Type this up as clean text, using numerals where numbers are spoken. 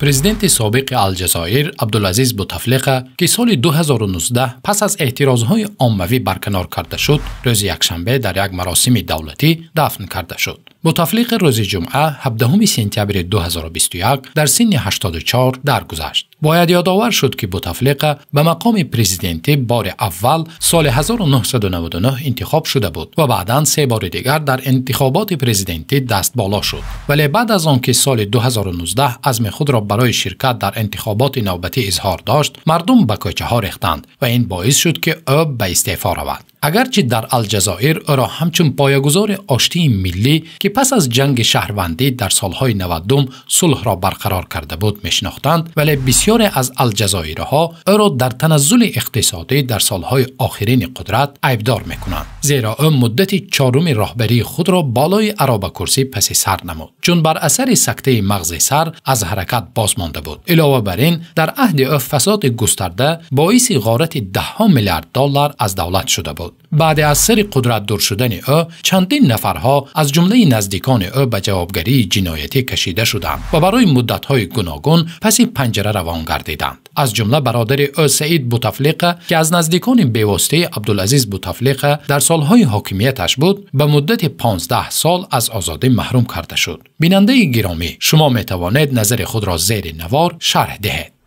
Президенти собиқи Алҷазоир Абдулазиз Бутафлиқа, ки соли 2019 пас аз эътирозҳои оммавӣ барканор карда шуд, рӯзи якшанбе дар як маросими давлатӣ дафн карда шуд. Бутафлиқа рӯзи ҷумъа 17 сентябри 2021 дар синни 84 даргузашт. Бояд ёдовар шуд, ки Бутафлиқа ба мақоми президентӣ бори аввал соли 1999 интихоб шуда буд ва баъдан се бори дигар дар интихоботи президентӣ дастболо шуд. Вале баъд аз он ки соли 2019 азми худро барои ширкат дар интихоботи навбатӣ изҳор дошт, мардум ба кӯчаҳо рехтанд ва ин боис шуд, ки ӯ ба истеъфо равад. Агарчи дар Алҷазоир ӯро ҳамчун поягузори оштии миллӣ, ки пас аз ҷанги шаҳрвандӣ дар солҳои 90 сулҳро барқарор карда буд, мешинохтанд, вале бисёре аз алҷазоириҳо ӯро дар таназзули иқтисодӣ дар солҳои охирини қудрат айбдор мекунанд, зеро ӯ муддати чоруми роҳбарии худро болои аробакурсӣ паси сар намуд, чун бар асари сактаи мағзи сар аз ҳаракат боз монда буд. Илова бар ин, дар аҳди ӯ фасоди густарда боиси ғорати даҳҳо миллиард доллар аз давлат шуда буд. Баъди аз сари қудрат дур шудани ӯ чандин нафарҳо аз ҷумлаи наздикони ӯ ба ҷавобгарии ҷиноятӣ кашида шуданд ва барои муддатҳои гуногун паси панҷара равон гардиданд. Аз ҷумла бародари ӯ Саид Бутафлиқа, ки аз наздикони бевоситаи Абдулазиз Бутафлиқа дар солҳои ҳокимияташ буд, ба муддати 15 сол аз озодӣ маҳрум карда шуд. Бинандаи гиромӣ, шумо метавонед назари худро зери навор шарҳ диҳед.